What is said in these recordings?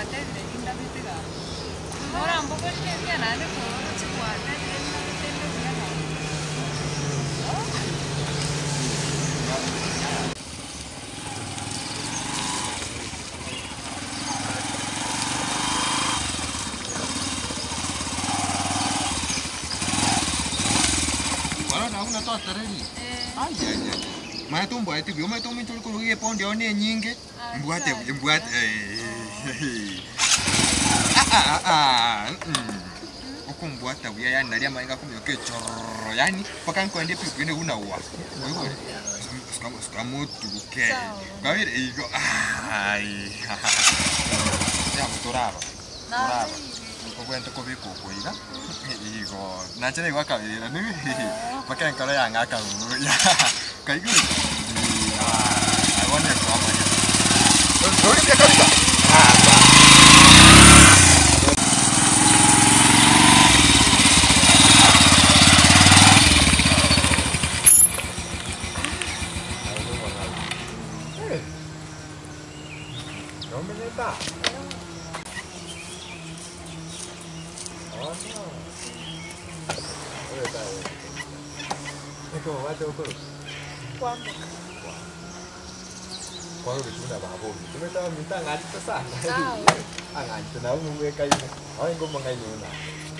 Gwatebire rindabete gaki. Orambogorie ebiya naende koroche gwatebire ndabete nde buya gaki. Bono nabo buna twatereria. Ayayaya. Manya tombwate buya, omanyete ominto ore korwa egepoundi yao na enyinge, mbwate buya, mbwate eh. Ah ah mm. Okombwata buya yaani naria amayengo akominyoka echororo yaani mpaka nkoenda epikipiki ende buna wa. Oigure? Suka suka motuke. Kwabere igo aai. Yabo toraba. Toraba. Obwenerete kobeka oko iga, igo nache naigwa akabera mpaka enkoro yang'aka buya. Kaigure? Aye bono ekwamanya. Tori buya kabisa? Nomenyete aa?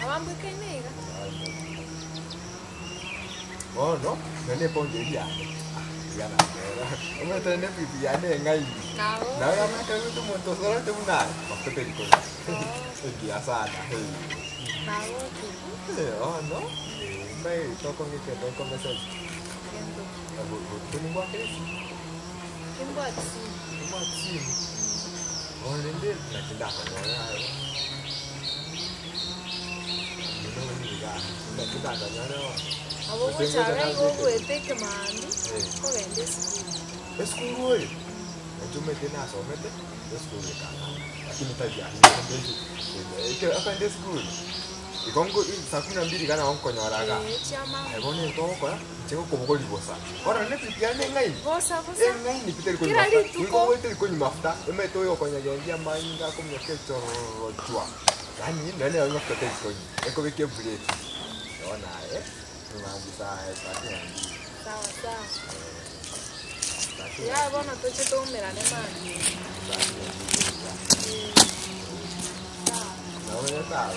Abambwekaine iga. Bono nonye ne epound eria yane, ah tiga nateba, omanyete nonye ne epipi yane eng'aini, Nabo. nabo yamanyete omonto osorete buna aye, mafuta teri konya, engiya sana. Nabo ki. Bono, mbae tokong'a ekento nkomesegi, Gento. botuko nimbwakere esimi, Timbwati simu. timbwati simu, bono rende naki ndakonyore aye bono, naki ndakonyore bono. Nabo ogochaka igo ogoeta ekemaambia, ogende esukuru. Esukuru oye, inche omanyete nasomete, esukuru ekang'aa, lakini tari ase ekero esukuru, igo nko saa kumi na mbili iga nabo nkonyora igaa. Ee, chiamambia. Aye bono egento ogokora, inche ngokobogoria bosa. Bono nonye epikipiki yane eng'aini, Bosa bosa. eng'aini pi teri konywa Kera mafuta, rituko. goika oboe teri konywa mafuta, omanyete oyokonyagendia amanyinga akominyoka echororo chwa, yaani nonye nero mafuta teri konywa, ekobeka ebreki, bono aye. Sawa sawa. Yaya bono toche toumerane mambia. Eh. Sawa.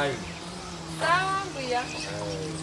Eh. Sawa mbuya. Eh.